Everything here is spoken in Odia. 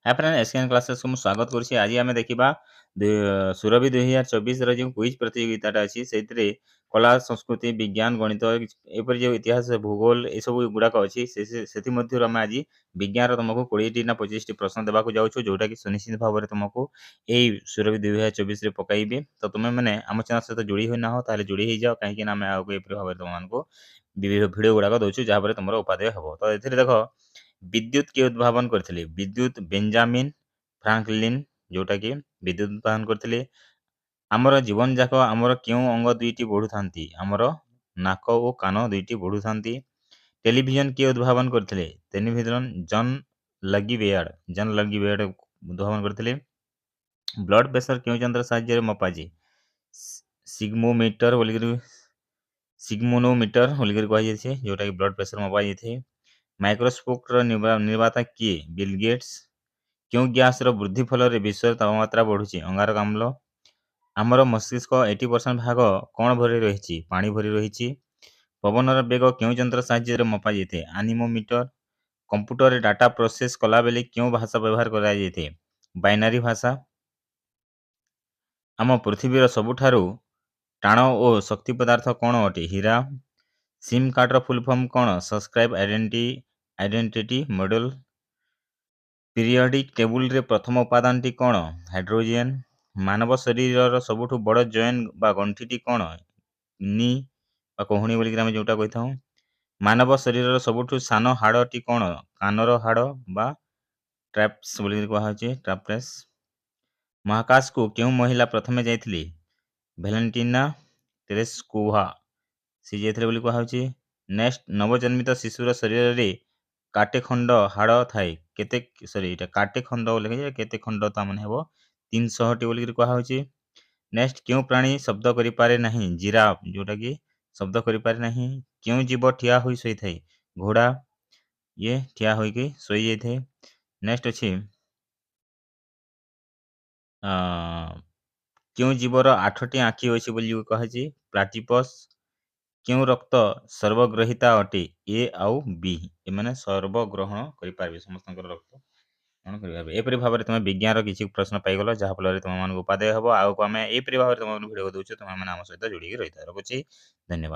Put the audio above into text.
ହାଇ ଫ୍ରେଣ୍ଡ, ଏସ୍କେଏନ୍ କ୍ଲାସେସ୍କୁ ମୁଁ ସ୍ୱାଗତ କରୁଛି। ଆଜି ଆମେ ଦେଖିବା ସୁରଭି 2024ର ଯେଉଁ କୁଇଜ୍ ପ୍ରତିଯୋଗିତାଟା ଅଛି, ସେଇଥିରେ କଳା, ସଂସ୍କୃତି, ବିଜ୍ଞାନ, ଗଣିତ, ଏପରି ଯେଉଁ ଇତିହାସ, ଭୂଗୋଳ, ଏସବୁ ଗୁଡ଼ାକ ଅଛି। ସେଥିମଧ୍ୟରୁ ଆମେ ଆଜି ବିଜ୍ଞାନର ତୁମକୁ 20ଟି ନା 25ଟି ପ୍ରଶ୍ନ ଦେବାକୁ ଯାଉଛୁ, ଯେଉଁଟାକି ସୁନିଶ୍ଚିତ ଭାବରେ ତୁମକୁ ଏଇ ସୁରଭି 2024ରେ ପକାଇବେ। ତ ତୁମେମାନେ ଆମ ଚ୍ୟାନେଲ୍ ସହିତ ଯୋଡ଼ି ହୋଇନାହ, ତାହେଲେ ଯୋଡ଼ି ହେଇଯାଅ, କାହିଁକି ନା ଆମେ ଆଗକୁ ଏପରି ଭାବରେ ତୁମମାନଙ୍କୁ ବିଭିନ୍ନ ଭିଡ଼ିଓ ଗୁଡ଼ାକ ଦେଉଛୁ, ଯାହାଫଳରେ ତୁମର ଉପାଦେୟ ହେବ। ତ ଏଥିରେ ଦେଖ, ବିଦ୍ୟୁତ କିଏ ଉଦ୍ଭାବନ କରିଥିଲେ? ବିଦ୍ୟୁତ ବେଞ୍ଜାମିନ୍ ଫ୍ରାଙ୍କଲିନ୍, ଯେଉଁଟାକି ବିଦ୍ୟୁତ ଉଦ୍ଭାବନ କରିଥିଲେ। ଆମର ଜୀବନ ଯାକ ଆମର କେଉଁ ଅଙ୍ଗ ଦୁଇଟି ବଢ଼ୁଥାନ୍ତି? ଆମର ନାକ ଓ କାନ ଦୁଇଟି ବଢ଼ୁଥାନ୍ତି। ଟେଲିଭିଜନ କିଏ ଉଦ୍ଭାବନ କରିଥିଲେ? ଟେଲିଭିଜନ ଜନ୍ ଲଗିବେୟାର୍ଡ, ଜନ୍ ଲଗିବେୟାର୍ଡ ଉଦ୍ଭାବନ କରିଥିଲେ। ବ୍ଲଡ ପ୍ରେସର କେଉଁ ଯନ୍ତ୍ର ସାହାଯ୍ୟରେ ମପାଯାଏ? ସିଗ୍ମୋମିଟର ବୋଲିକରି, ସିଗ୍ମୋନୋମିଟର ବୋଲିକରି କୁହାଯାଇଛି, ଯେଉଁଟାକି ବ୍ଲଡ ପ୍ରେସର ମପାଯାଇଥାଏ। ମାଇକ୍ରୋସ୍କୋପର ନିର୍ମାତା କିଏ? Bill Gates. କେଉଁ ଗ୍ୟାସର ବୃଦ୍ଧି ଫଳରେ ବିଶ୍ୱର ତାପମାତ୍ରା ବଢ଼ୁଛି? ଅଙ୍ଗାରକାମ୍ଳ। ଆମର ମସ୍ତିଷ୍କ 80% ଭାଗ କ'ଣ ଭରି ରହିଛି? ପାଣି ଭରି ରହିଛି। ପବନର ବେଗ କେଉଁ ଯନ୍ତ୍ର ସାହାଯ୍ୟରେ ମପାଯାଇଥାଏ? ଆନିମୋମିଟର। କମ୍ପ୍ୟୁଟରରେ ଡାଟା ପ୍ରୋସେସ୍ କଲାବେଳେ କେଉଁ ଭାଷା ବ୍ୟବହାର କରାଯାଇଥାଏ? ବାଇନାରୀ ଭାଷା। ଆମ ପୃଥିବୀର ସବୁଠାରୁ ଟାଣ ଓ ଶକ୍ତି ପଦାର୍ଥ କ'ଣ ଅଟେ? ହୀରା। ସିମ୍ କାର୍ଡ଼ର ଫୁଲ୍ ଫର୍ମ କ'ଣ? Subscribe identity model. Periodic ଟେବୁଲରେ ପ୍ରଥମ ଉପାଦାନଟି କ'ଣ? ହାଇଡ୍ରୋଜେନ୍। ମାନବ ଶରୀରର ସବୁଠୁ ବଡ଼ ଜଏଣ୍ଟ ବା ଗଣ୍ଠିଟି କ'ଣ? ନି ବା କହୁଣୀ ବୋଲିକିରି ଆମେ ଯେଉଁଟା କହିଥାଉ। ମାନବ ଶରୀରର ସବୁଠୁ ସାନ ହାଡ଼ଟି କ'ଣ? କାନର ହାଡ଼ ବା ଟ୍ରାପ୍ସ ବୋଲିକିରି କୁହାହେଉଛି, ଟ୍ରାପ୍ରେସ୍। ମହାକାଶକୁ କେଉଁ ମହିଳା ପ୍ରଥମେ ଯାଇଥିଲେ? ଭ୍ୟାଲେଣ୍ଟିନା ଟେରେସ୍କୋଭା, ସେ ଯାଇଥିଲେ ବୋଲି କୁହାହେଉଛି। ନେକ୍ସଟ, ନବଜନ୍ମିତ ଶିଶୁର ଶରୀରରେ କାଟେ ଖଣ୍ଡ ହାଡ଼ ଥାଏ? କେତେ, ସରି, ଏଇଟା କାଟେ ଖଣ୍ଡ ଲେଖାଯାଏ, କେତେ ଖଣ୍ଡ, ତା ମାନେ ହେବ 300ଟି ବୋଲିକିରି କୁହାହେଉଛି। ନେକ୍ସଟ, କେଉଁ ପ୍ରାଣୀ ଶବ୍ଦ କରିପାରେ ନାହିଁ? ଜିରାଫ, ଯେଉଁଟାକି ଶବ୍ଦ କରିପାରେ ନାହିଁ। କେଉଁ ଜୀବ ଠିଆ ହୋଇ ଶୋଇଥାଏ? ଘୋଡ଼ା, ଇଏ ଠିଆ ହୋଇକି ଶୋଇଯାଇଥାଏ। ନେକ୍ସଟ ଅଛି, କେଉଁ ଜୀବର 8ଟି ଆଖି ଅଛି ବୋଲି କୁହାଯାଇଛି? ପ୍ଲାଟିପସ୍। କେଉଁ ରକ୍ତ ସର୍ବଗ୍ରହିତା ଅଟେ? ଏ ଆଉ ବି, ଏମାନେ ସର୍ବଗ୍ରହଣ କରିପାରିବେ, ସମସ୍ତଙ୍କର ରକ୍ତ ଗ୍ରହଣ କରିପାରିବେ। ଏପରି ଭାବରେ ତୁମେ ବିଜ୍ଞାନର କିଛି ପ୍ରଶ୍ନ ପାଇଗଲ, ଯାହାଫଳରେ ତୁମମାନଙ୍କୁ ଉପାଦେୟ ହେବ। ଆଗକୁ ଆମେ ଏହିପରି ଭାବରେ ତୁମମାନଙ୍କୁ ଭିଡ଼ିଓ ଦେଉଛୁ, ତୁମେମାନେ ଆମ ସହିତ ଯୋଡ଼ିକି ରହିଥାଅ। ରଖୁଛି, ଧନ୍ୟବାଦ।